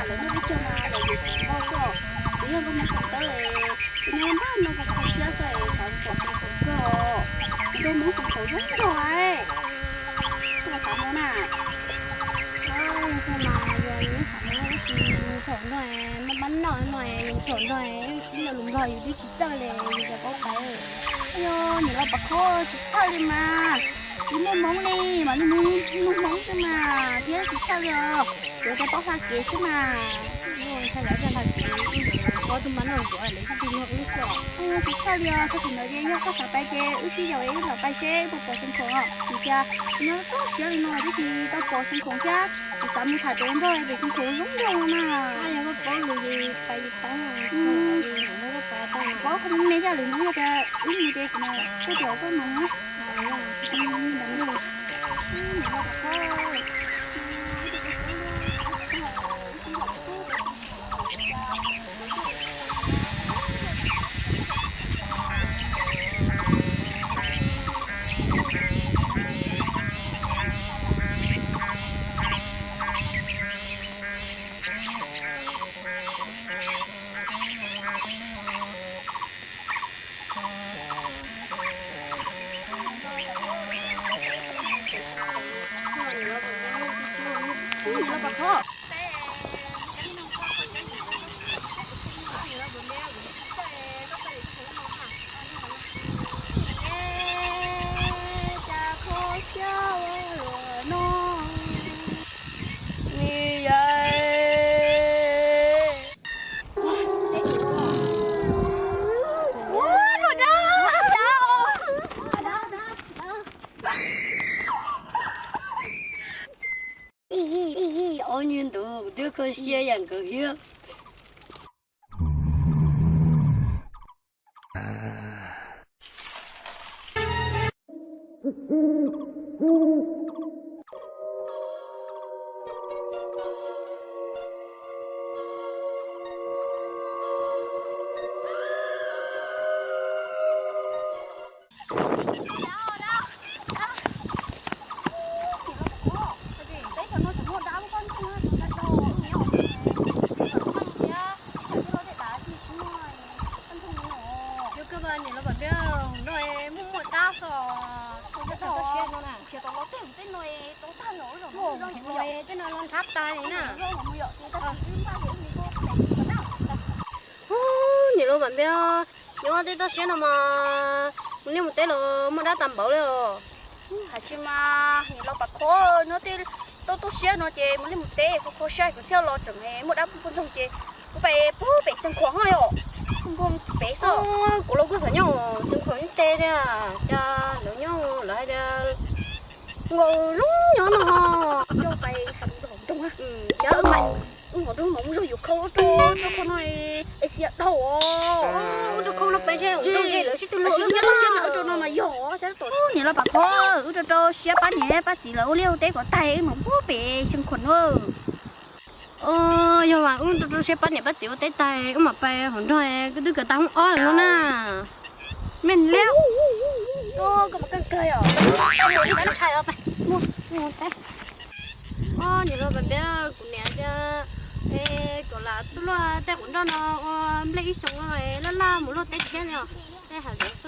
Lawv muaj peb caug mas lawv yuav xeem npauj xwb. Kuv yog nkauj Hmoob xeem Tawb es kuv nyob npaj no kuv kho siab xwb es xav pom xeem khaum kawg os. Kuv yog Hmoob xeem khaum zoo nraug es. Koj xav mus na? Yog mas yog yus xav mus, yus txhaum nrog, muaj pab noj no, yus txhaum nrog, ib lo lus nrog yus twb tsis txawj li, yus cov paub pais. Yog niam laus Pov Qhob, tsis txhawj li mas, tsis muaj Hmoob li mas, lub hnub Hmoob xwb mas thiab, tsis txhawj li os. Yuav cov paub hla kev xwb mas. Ntshai lawv cov hla kev, ua tus mas noj ntsuav lawv tsis tig muag wb xwb. Tsis txhawj li os, txog thaum ntawd ces yog koj xav pais ces wb sib yaum es wb lam pais seb wb puas pom xeem khaum os. Vim tias nyob toj siab li no twb tsis tau pom xeem khaum thiab, kuv xav mus tham cov nrog pem xeem khaum zoo nraug no na. Yog koj paub lus ces pais li pais. Paub qhov me yog lwm hnub yog tias wb mus ces kuv mam tuaj tias koj mas. Ob niag ntawd kuv twb kho siab yam nkawd thiab. Yog koj niam los pom peb no muaj muaj dab xwb. Tej no los nthab tas li na. Niam los pom peb, nyob tej toj siab no mas mus liaj mus teb los muaj dab tas npaum li os. Hais tsis mas niam los pom qhov nyob tej toj toj siab no ces mus liaj mus teb kho kho siab kuv thiaj los tseem muaj dab poj ntxoog ces kuv pais pub pem Xeev Khuam ho yom. Pub pem xwb. Kuv los kuj xav nyob Xeev Khuam nyob tej thiab, cas lawv nyob lawv hais tias nkaus zoo nyob no. Yog pais hauv nroog, wb hauv nroog mas muaj zog yuav khau rau rau khau no es xiam dhau os. Ua rau khau no pais ntshe hauv nroog ntshe lawv sib tw luag lawm thiab. Niam los pom qhov wb rau rau siab pab niam pab txiv lawv ua liaj ua teb kom tag wb mam pub pem Xeev Khuam na. Yog mas wb rau rau siab pab niam pab txiv ua teb tag wb mam pais hauv nroog, wb twb kawm tag hoob ob lawm no na. Me liab, koj mas kawg kawg yom. Niam los pom peb, kuv niam tias kom lam tuaj luaj tej qhov nroj no ua nplej ib xyoo laj laj mus luaj teb tshiab li os. Tej hav zoov xwb.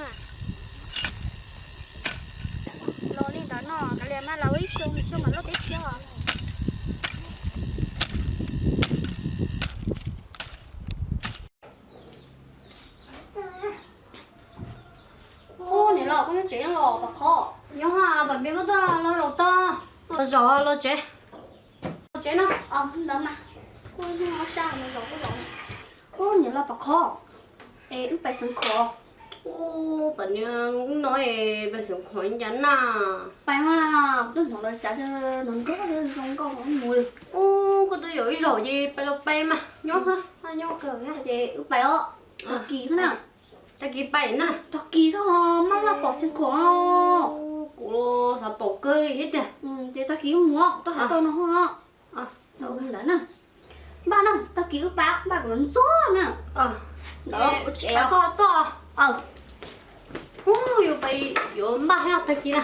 Los li ntawd no kav liam mas los ib xyoo xyoo mas luaj teb tshiab os. Ub, niam los koj nyob tsev nyob los pom qhov. Nyob ha, pom npe koj tuaj los zaum tod, los zaum los tsev. Los tsev no, ntawd mas. Ub, niam los pom qhov. Es wb pais Xeev Khuam. Ub, pom niam no es pais Xeev Khuam cas na. Pais mas, kuv twb hnov lawv cav tias no nrog zoo nkauj mus. Ub, koj twb yuav ib zaug ces pais los pais mas nyob, nyob kawg ces wb pais os. Tag kis na. Tag kis pais na. Tag kis txhob maj maj pom Xeev Khuam. Kuv xav pom kawg li thiab tiag. Ces tag kis wb mus, tau hais tau no ho. Ntawd na. Npaj na, tag kis wb pais, npaj kom ntxov na. Ntawd tsev koj tuaj. Ub, yuav pais yuav npaj thiab tag kis na.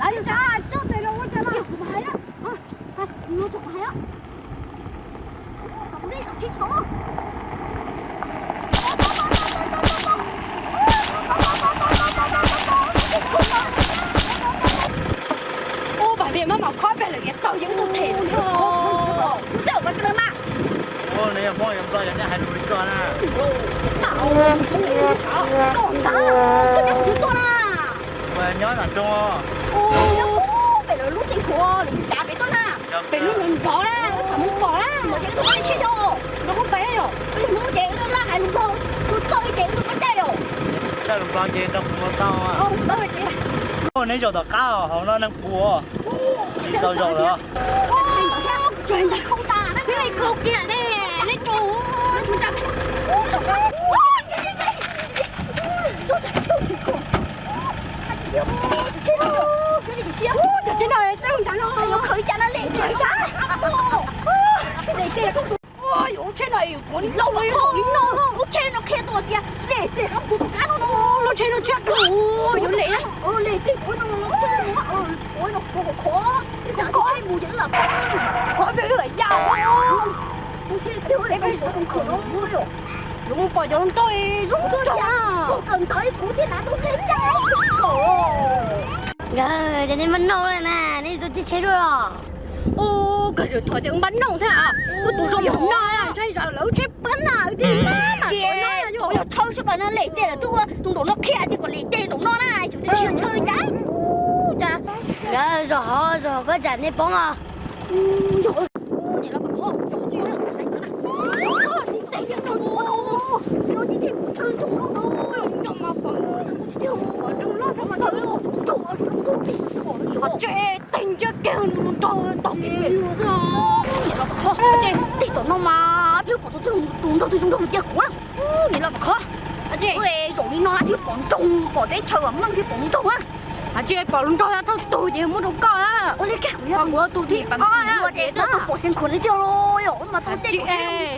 Lawv cov coj tes los ua cas no, kuv hais na. Kuv hais os. Ub, Npam Vias maj mam khob peg lawm, tawm yeej ib tug them no. Hmoob yuav Nplog yog nej hais lus li koj na. Koj ntag, koj nyob qhov twg tuaj na? Nyob nram nroog. Nyob pem lawv lub xeev khuav lawv mus tav pem tuaj na. Pem lub lawv npog na, lub xav mus pom na, ntawd ces lub siab yog, nrog Hmoob pem yom, wb Hmoob ces wb laj hais lus Nplog, txog txoj wb ces wb laj koj caij yom. Laj lus Nplog ces nrog kuv mus tau. Neb zaum tom qab hauv no neeg puas tsis tau zaum lawm. Lub tsheb no kuv li no, lub tsheb no qhia tuaj tias lej tej qab puas kab no no, lub tsheb no tsheb dua yuav lej, lej tej puas no, lub tsheb no puas khov, khov mus ces wb lam, khov peb wb lam ya. Yuav mus pom cov hluas nraug zoo zoo na. Nkawd, ces nej maj noj na, nej tus tib tsheb dua los? Ub, koj zaum thov tias maj noj thiab, wb tus zoo npaum no, ntshai tsam lawv tsheb pab na, wb thiaj maj mas. Yog tshawb sab pas no lej tej lawm twb ua tus nraum no qhia tias kom lej tej nraum no na, tsum tias tsis yog tshawb cas. Nkawd, zaum hov zaum hov koj tsam nej poob os. Tse teg ntsiab kiag nrog tog kev pem. Tse teg tom no mas thiab pom tus nraug twg zoo nraug cia kuv na. Niam los pom qhov. Zaum li no thiab pom nroog, pom teb chaws meej thiab pom nroog na. Tse pom nroog thawj tug ces muab rau koj na. Ua li kag kuv yog kuv tus thib ob ces tus pom xeev khuam li tiag los yom, mas tau tej kuv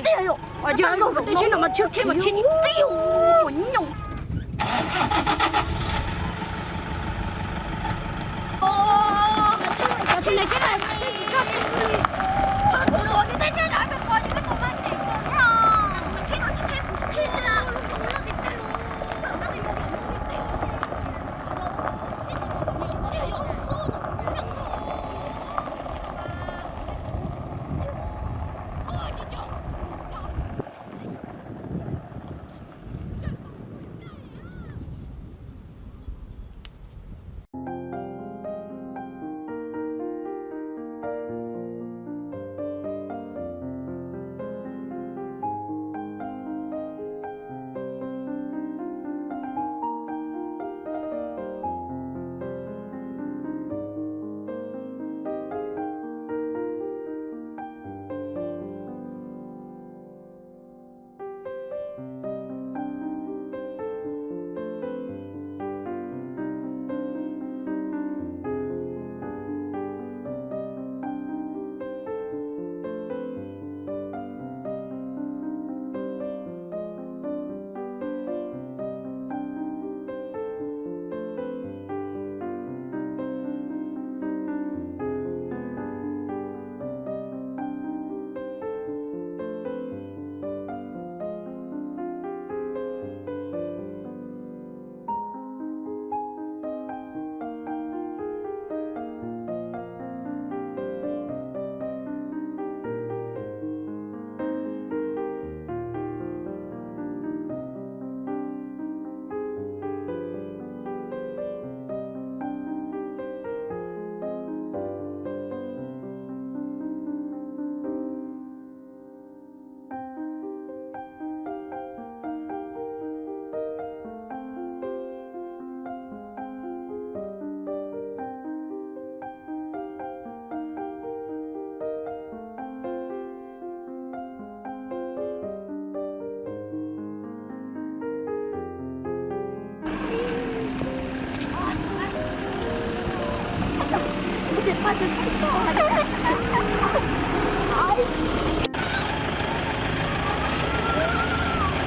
tiag yom. Tsheb no mas tsheb thiab mas tsheb tiag nyob.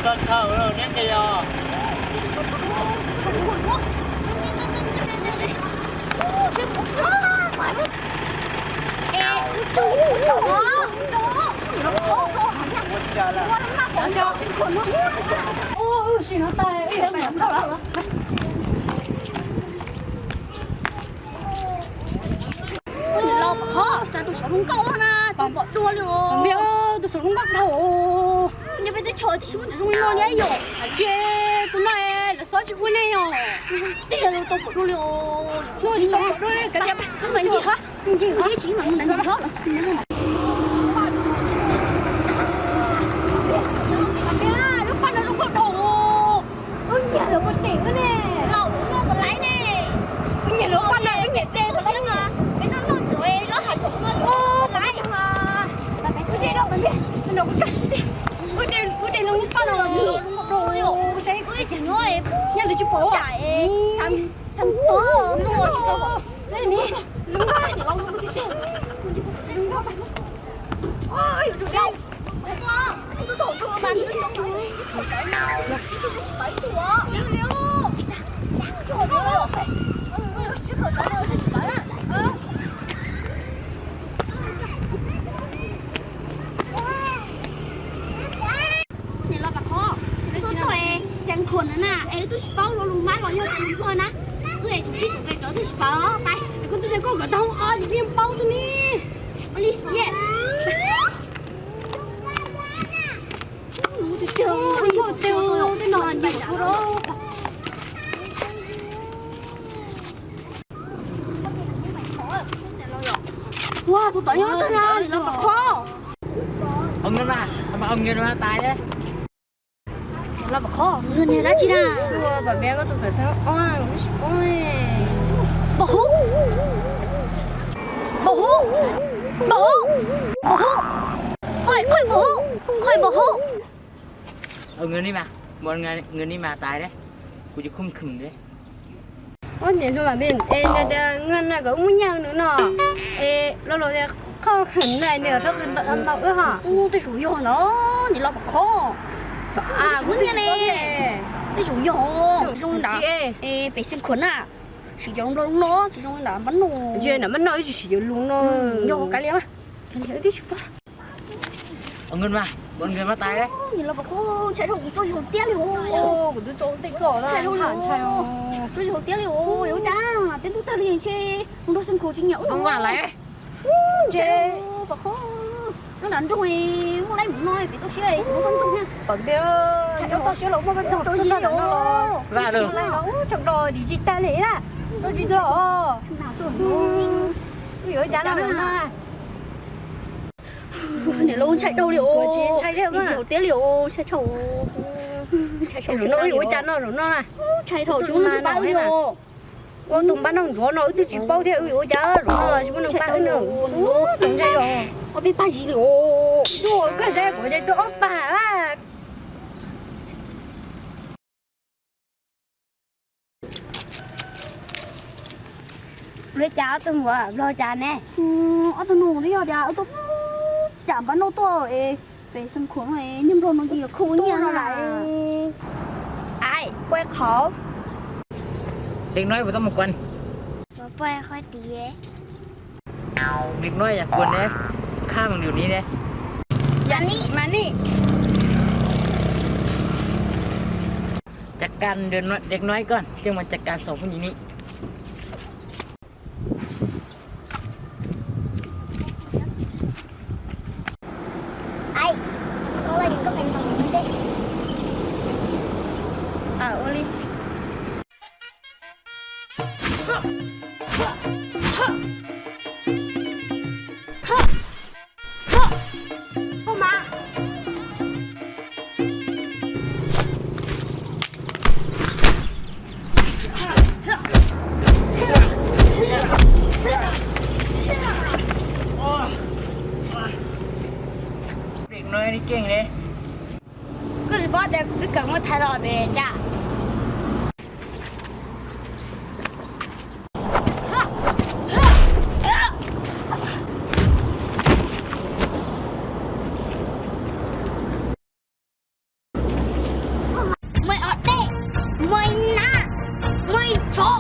Koj thaum neb qis os. Los pom qhov, tus saum zoo nkauj na, tus pom dua li os. Tus saum zoo nkauj dhau. Chov tib si muab cov zoo li no li yom. Tsis, tus no lawv xob tsis ua li yom. Tiag los tau pom dua li os. No tsis tau pom dua li, kav liam, ncig qhov, ncig qhov tsis mas mus nram hlob lawm. Lub paj no zoo nkauj dua. Lub nyiam lawv puas tem ne. Laus noj puas laiv ne. Lub nyiam lawv paj no, lub nyiam tes puas laiv mas. Peb noj noj ntsuav zob hav zoov no tus puas laiv. Wb de, wb de lub paj no los zoo nkauj dua. Saib, nyob lawv tsis pom. Niam laus Vam Khov, wb tuaj txog Xeev Khuam no na, es wb twb tsis paub lo lus Mab los yog lo lus Nplog na. Wb es tsum sib tus ke cov twb tsis paub, pais. Koj twb tias koj kom tau ob tsis paub xwb ne. Li, ye. Tej no nyiam kua. Ua, tus tod nyob tag na, niam laus Vam Khov. Ông Ngân mà, mà ông Ngân mà tài đấy. Niam laus Vam Khov, Ngân niag dab tsi na? Ua, bà bé có tụi cởi thơm. Ôi, ôi. Bà Hú. Bà Hú. Bà Hú. Bà Hú. Ôi, khôi bà Hú. Khôi bà Hú. Ờ, Ngân đi mà. Bọn Ngân, Ngân đi mà tài đấy. Kuv tsis khum khum thiab. Ua niam hluas Vam Pij, es nws tias Ngân no kom wb muab nyiaj nws no, es lo lus tias khom khwm na, nws rov qw ntau wb ho. Ub, tej zaum yog ntag, niam laus Vam Khov. Muab nyiaj ne. Tej zaum yog zoo nrad. Es pem Xeev Khuam na, siv cov lus Nplog no tsis zoo nrad Npab Nauj. Nrad Npab Nauj wb tsis siv cov lus no. Yog kav liam, kav liam wb twb tsis paub. Ntshai dhau, kuv tso yus hauv tiab li os. Ntshai dhau, tso yus hauv tiab li os. Yuav ua cas, tiab ntuj tag li ntshe mus nrog Xeev Khuam tsis nyiam wb. Ntshe pom qhov nyob nram nroog muaj laib mus no pem toj siab, kuv muab koj ntxoog na. Pom tias nyob toj siab los muaj koj ntxoog tau li os. Tseem do dim tsis tag li na, tsis tau os. Wb yuav ua cas no na. Niam laus, ntshai dhau li os. Ntshai dhau tiag li os, ntshai dhau. Zaum no yuav ua cas no, zaum no na. Ntshai dhau, tsis muaj neeg pab wb li os. Ua tus Npab Nauj ntsuav no wb twb tsis paub thiab, wb yuav ua cas zaum no los tsis muaj neeg pab wb no. Ntshai dhau, ob peb pab zis li os. Koj zais kuv ces twb ob pab. Ua li cas ob tug ntawd los cas ne? Ob tug no twb yog tias wb tuaj cam Npab Nauj tuaj es pem Xeev Khuam no es niag nplog no ces los khuj nyiaj no lawm. Ai, puaj qhov. ด็ກน้อยบ่ต้องมาก่อน Puaj qhov tias. ด็กน้อยอย่ากวนนะ ข้ามมันอยู่นี้นะ Mas ni.จัดการเด็กน้อยก่อน จึงมาจัดการสองผู้หญิงนี้ Ai, koj los koj pem no. Ua li. Ua li. Koj tsis paub tias twb kawm muaj thaiv los tias cas? Mày ở đây, mày nã, mày chó.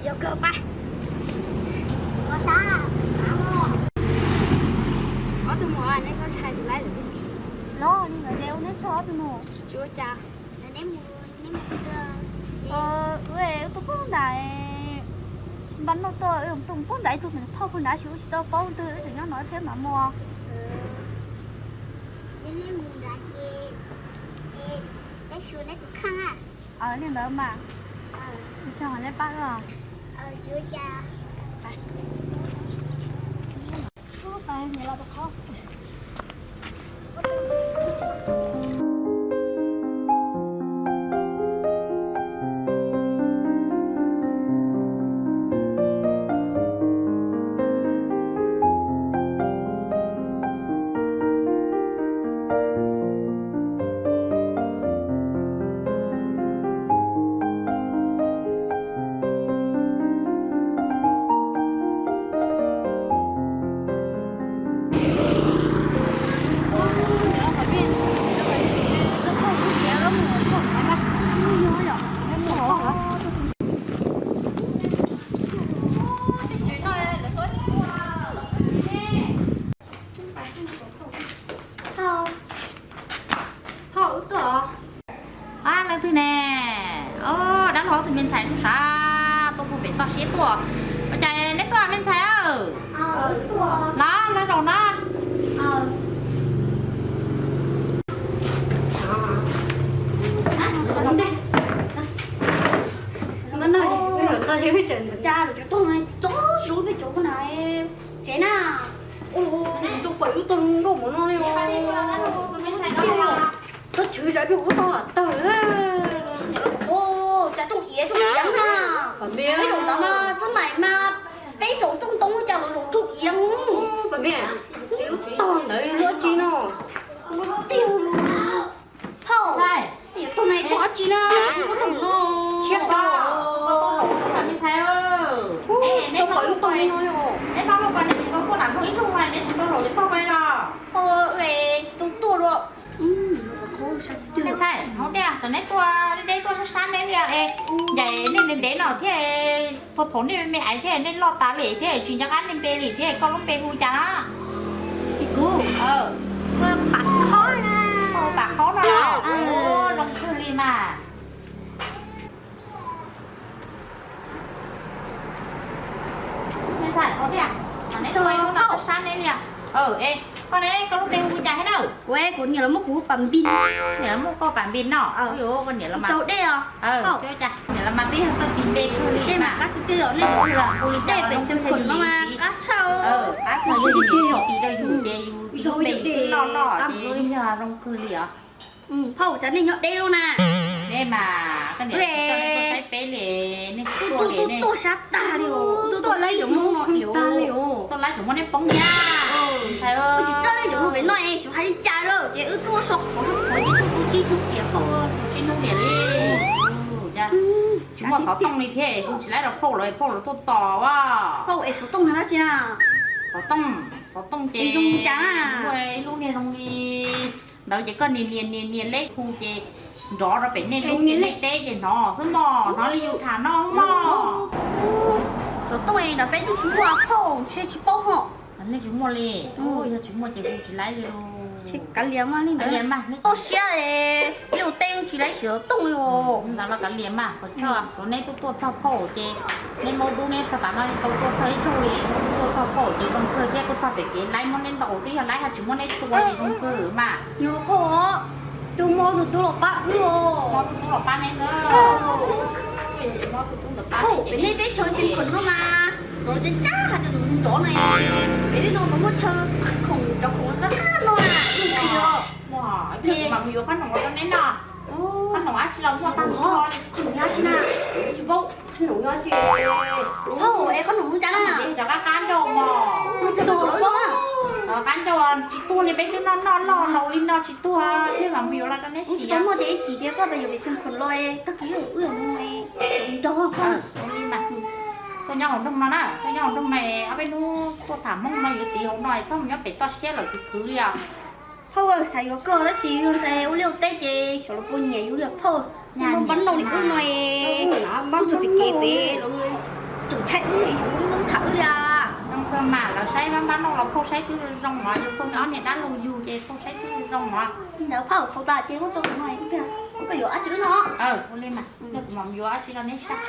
Yog kawg pab. Ob tug mus, neb txhob ntshai tus laib lawm. Los, neb txhob ob tug mus. Tsis ua cas. Wb tuaj poob nram, npaj noj tuaj, wb tuaj poob nram ib tug phauj pag nrad, wb tsis tau paub twg, wb tseem nyob no ib pliag mam mus. Neb mus nrad ces peb xyuas neb tus kheej. Li ntawd mas. Tsis ua cas. Leej twg ne? Dab laug tus me ntxhais sub sav tuaj puag pem toj siab tuaj. Ua cas neb tuaj me ntxhais? Los los zaum no. Cas lawv cov tog txob zub peb cov na, tsev na. Tus pawg lub tog nkauj mus no li. Txhob chwv tsam peb ua tog lam tawg na. Cas rooj iav rooj iav na. Peb zaum ntawd mas xab maim mas peb zaum rooj ntoo cas los zaum rooj iav. Lub tog ntawd lub tsi no. Tiag. Phauj, tog no tog dab tsi na? Tsis tau pom lub tog no li. Neb hlob lauj, neb tsis tau tuaj nram nroog ib zaug, neb tsis tau los cov tog ko los? Tsis tau tuaj los. Me ntxhais hauv tiaj, tsam neb tuaj deb deb tuaj sab sab neb li es, ncaim nej ntev ntev no thiab, puag thaum nej me me aiv thiab nej loj tas li thiab tsis nco qab nej npe li thiab, koj lub npe hu cas na? Kuv, Pam Khob na. Pam Khob no los? Zoo kawg li mas. Me ntxhais hauv tiaj, neb tuaj ib hnub no sab sab neb li. Es koj ne, koj lub npe hu cas thiab na? Kuv, kuv niam los muab kuv hu Pam Npis. Niam los muab koj Pam Npis no? Koj niam los mas tau dej os. Niam los mas twb yog txawj tis npe kawg li mas. Dej mas qab tiag tiag os, nej hu li cas dej pem Xeev Khuam no mas qab tshaj. Qab kawg li, tis rau yus ces yus tis lub npe yus twb loj loj ces yog zoo kawg li os. Phauj, cas nej nyob deb lub na? Deb mas, koj niam tsis coj nej tuaj saib peb li, nej tuaj li nej tuaj sab tag li os. Tuaj laib cov Hmoob no, tuaj laib cov Hmoob nej poob yaj. Ntxhais, tsis txawj nej cov Hmoob pem no es tsis hais li cas lawm ces wb tuaj so qhov so qhov ces tuaj tu tsib hnub tiam phauj, tsib hnub tiam li. Tsis muaj xov tooj li thiab, hu tsis laib rau phauj los phauj los tuaj tos a. Phauj, es xov tooj yog dab tsi na? Xov tooj, xov tooj ces zoo li cas na? Muaj ib lub niag zoo li ntawd ces koj nias nias nias nias leb hu ces nrov rau pem nej lub niag nej teb ces hnov xwb mog, hnov li yus tham no mog. Xov tooj es nram peb twb tsis muaj phauj, ntshe tsis paub ho. Nej tsis muaj li? Yog tsis muaj ces hu tsis laib li lauj. Kav liam mas li ntawd, toj siab es ua teb tsis laib sim los tooj li os. Ntawd los kav liam mas, kuv tso rau neb tuaj tuaj txog phauj ces neb maub dub neb txog tav no tau tuaj txog ib zaug li, tuaj txog phauj ces zoo kawg thiab, tuaj txog pem kev laib muab neb ntaus twb yog laib ho tsis muab neb tua ces zoo kawg mas. Yog phauj, tus mo tus tub los pab wb os. Mo tus tub los pab neb na. Mo tus tub ntawd pab neb ces pem nej teb chaws Xeev Khuam no mas, no los cab cab hais tias nws nrov no, pem tej no mas muaj chaw khoom cov khoom qab qab no na, ib pliag mas mus yuav qhob noom los rau neb noj. Qhob noom dab tsi los muaj tag nrho li. Qhob noom dab tsi na? Tsis paub. Qhob noom dab tsi? Phauj, es qhob noom zoo cas na? Cov qab qab ncauj mos. Qab ncauj tsis tuag li, peb twb noj noj loj laus li no tsis tuag, ib pliag mas mus yuav los rau neb siv. Tsis tau muaj ces ib chim tias koj pes yuav pem Xeev Khuam los tag kis wb yuav mus nrog koj. Tuaj nyob hauv nroog no na, tuaj nyob hauv nroog no, ob peb hnub tuaj tham Hmoob no yuav txiv hauv no txhob mus nyob pem toj siab lawm khwv khwv li os. Phauj, xav yuav koj tab sis yog ntxhais ua liaj ua teb ces xyov lawv puas nyiam yus li phauj. Npab noj li wb no, wb txog pem kev pem lawv tseem tshaib wb, lawv tham wb li. Zoo kawg mas, lawv saib npab noj los phauj saib twb zoo zoo os, yog phauj ob niag dab laug yug ces phauj saib twb zoo zoo os. Li ntawd phauj, thaum tas ces muab tso tus no, koj yuav dab tsi wb no? Ua li mas, kuv mam yuav dab tsi rau neb saib.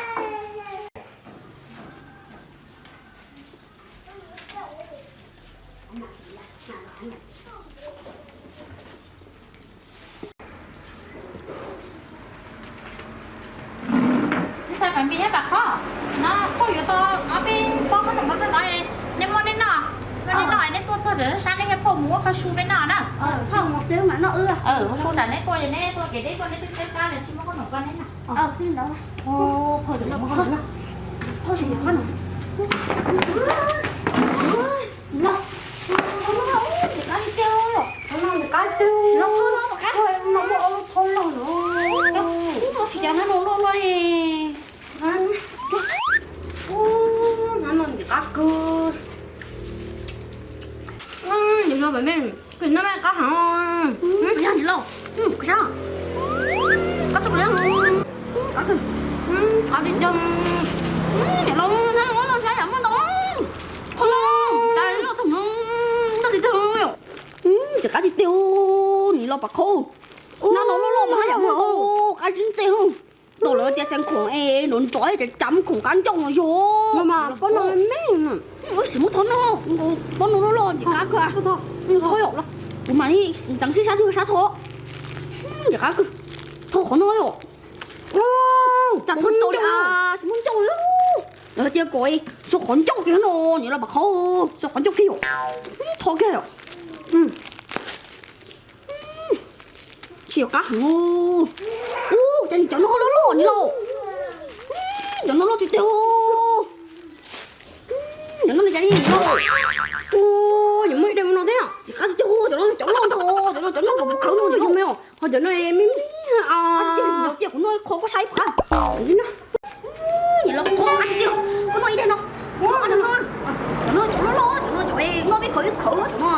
Ntxhais Pam Npis thiab Pam Khob, no phauj yuav tau ob peb pob qhob noom no rau no, neb muab neb noj, neb noj neb tuaj txog tseem sab neb thiab phauj mus ua qhov su peb noj na. Ua su nram neb tuaj, neb tuaj kev deb tuaj neb twb tshaib plab lawm tsis muab qhob noom rau neb noj. Phauj, qab kawg. Niam laus, pem me kws noj qab heev. Yog niam laus, qab tshaj plaws, qab tiag tiag. Niam laus, nab no saib yam muaj ntau, qhov no cas loj tag, noj tiag tiag. Ces qab tiag tiag, niam laus Pam Khob, nab no loj loj mas haj yam muaj ntau, qab zib ntej. Ntaus lawv tias xeev khoom es nrov nrov es cas muaj khoom qab ncauj no yog. Pob no me, wb sim muab thov noj, pob no loj loj ces qab kawg. Kuv mam li ntxeev sib sab twg sab thov, ces qab kawg. Thov qhov no yom. Cas thov ncauj li, tsis muaj ncauj li. Lawv tias kom xuas qhov ncauj kiag no, niam laus Pam Khob, xuas qhov ncauj kiag yom. Thov kiag yom. Tsis yog qab heev. Ub, cas cov no loj loj ni lauj. Cov no loj tiag tiag. Cov no cas li lauj. Ub, yuav muaj ib daim no thiab, ces qab tiag tiag. Cov no cov loj ntag, cov no cov loj kom kuv khawb no, cov no me os. Ho cov no me me, cov tiag kuv no kho koj saib phab. Niam laus Pam Khob, qab tiag tiag, koj noj ib daim no. Cov no cov loj loj, cov no cov noj peb khawb peb khawb cov no.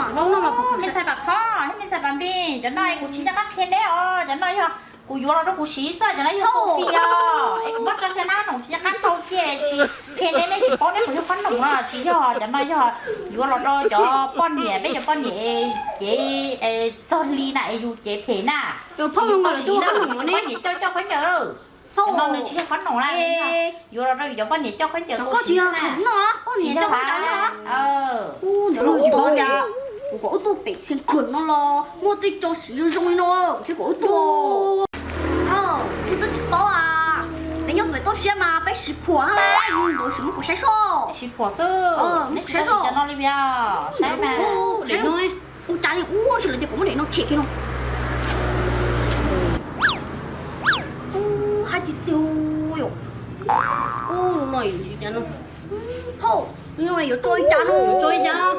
Me ntxhais Pam Khob, me ntxhais Pam Npis, cov no kuv tsis nco qab qhia neb os, cov no yog kuv yuav los rau kuv siv xwb, cov no yog xu fi os. Es kuv muab tso saum no, tsis nco qab tau cia, tsis qhia neb, neb tsis paub neb puas yog qhob noom os, tsis yog, cov no yog yuav los rau cov poj niam, peb cov poj niam cev txog hli na es yus cev phem na. Poj niam coj coj khaub ncaws. Cov no nws tsis yog qhob noom na, yuav los rau yus cov poj niam coj khaub ncaws tau siv xwb na. Tsis yog, kuv kom wb tuaj pem Xeev Khuam no los muaj tej tso siv zoo zoo li no, kuv thiaj kom wb tuaj. Wb twb tsis paub a, peb nyob pem toj siab mas peb siv phuam na, yus sim muab kuv saib soj. Siv phuam xwb, neb tsis tau siv cov no li os, saib mas. Ua cas li ua si lawv tias kom muab daim no tshem kiag no. Ub, hais tiag tiag yom. Ub, no cas no. Phauj, no yuav tso li cas no, tso li cas no.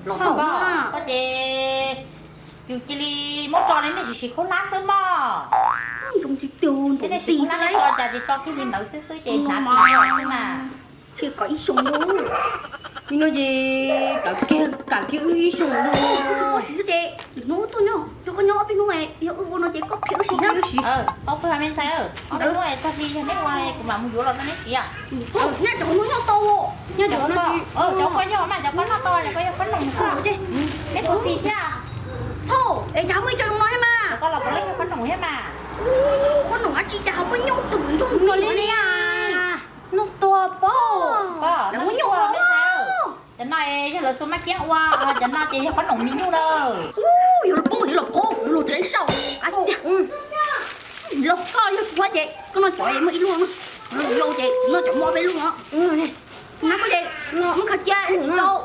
Los phauj no ces yus cia li muab tso li nej tsis siv khaub hlab xwb mog. Zoo tiag tiag, nej siv khaub hlab tso cas ces tso kiag li ntawd xwb xwb ces hnav kiag xwb mas. Thiaj kom ib xyoos lauj. Li no ces kam kiag wb ib xyoos lauj. Wb tsis muaj siv xwb ces lwm hnub wb tuaj nyob, rau koj nyob ob peb hnub, yog wb ua no ces koj qhia wb siv na. Paub kawg me ntxhais, ob peb hnub txog hli yog neb ua kuv mam mus yuav los rau neb siv. Nyob cov no nyob tau, nyob cov no, cov koj yog mas cov koj noj tau, cov koj yog khaub noom xwb. Neb puas xis thiab? Phauj, es cas ho muaj ib co zoo no thiab mas? Koj los puav leej yog qhob noom thiab mas. Qhob noom dab tsi cas ho muaj nyuj twm nrog nws li a? Noj tuag pob. Lawv muaj nyuj ua. Cov no yog lawv xu maj kiab ua, cov no ces yog qhob noom mis nyuj lawm. Yuav los poob, yuav los poob, yuav los tsev saum qab tiag. Los koj yog kuv ces koj noj cov muaj ib lub no, yau ces noj cov muaj peb lub no. Nab koj ces muab khaws cia tsis tau,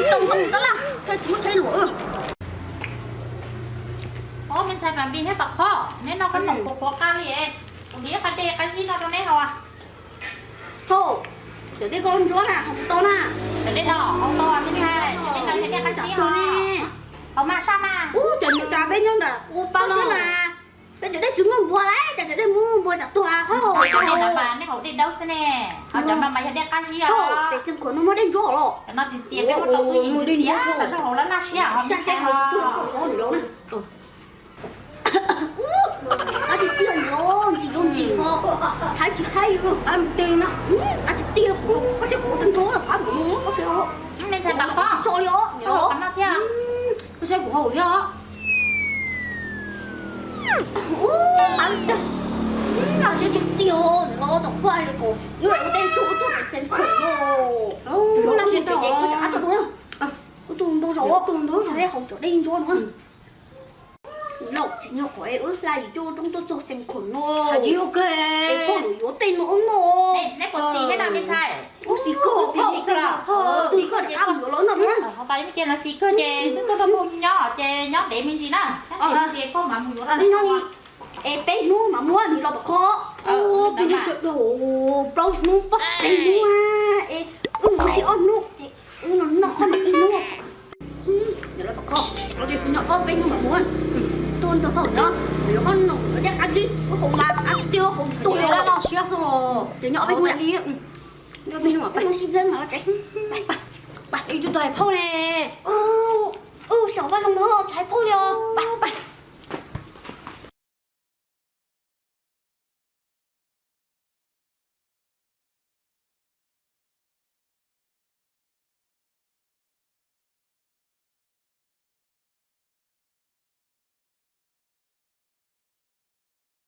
tau ntoo tab laj, koj tsis muab tshaib luam. Ob me ntxhais Pam Npis thiab Pam Qhob, neb noj qhob noom qhuav qhuav qab li, kuv ib qab dej qab zib no rau neb haus. Hau, cov dej koj ntsuab na, haus tau na. Cov dej no haus tau me ntxhais, cov dej no yog dej qab zib os. Haus mas sab mas. Ub, cov nws cas peb nyob ntawm ua pab siab mas, peb cov dej tsis muaj npua lawm, cas cov dej muaj npua tsam tuag hau. Cov dej no mas nej haus dej dawb xwb ne, ho cov no mas yog dej qab zib os. Pem Xeev Khuam no muaj dej ntsuab los? Cov no txias txias peb muab rau tub ywm txias txias tas zog haus laj laj siab os me ntxhais os. Qab tsis tiag los ntsim los ntsim ho, haib tsis haib, qab mus teg no, qab tsis tiag, koj saib kuv tag nrho qab mus koj saib. Me ntxhais Pam Qhob, so li os, no thiab. Koj saib kuv haus thiab os. Qab tag, laj siab tiag tiag los tom qab li ko, ib ua tej tsuj ub tuaj Xeev Khuam no, zoo laj siab tiag ces koj rov qab tuaj dua na. Ub, tus ntau zaus, tus ntau zaus haus cov dej ntsuab no. Laus tsis nyob qhov wb hla yim cuaj roob tuaj txog Xeev Khuam no. Es koj yuav tej no no. Neb puas xis thiab na me ntxhais? Ub, xis kawg, xis kawg, xis kawg rov qab mus yuav los no na. Ho tas ib me cia no xis kawg ces twb tuaj rau pug nyob ces nyob ntev me ntsis na. Nyob ntev ces koj mam mus yuav los. Es peb hnub mam muab nws los Pam Qhob. Peb hnub cawm dhau, plaub hnub pab peb hnub, es wb mus ua si ob hnub ces wb noj qhob noom ib hnub. Los Pam Qhob, kuv nyob ob peb hnub mam mus. Tuaj nrog phauj nyob, yuav qhob noom yuav dej qab zib, wb haus mas qab tiag haus tsis tuag li. Laj laj siab xwb os. Ces nyob ob peb hnub li. Peb mus sib hleb mas los tsev. Ib tug tau hais phauj ne. Ub, xyaum vaj loog no tsis hais phauj li os.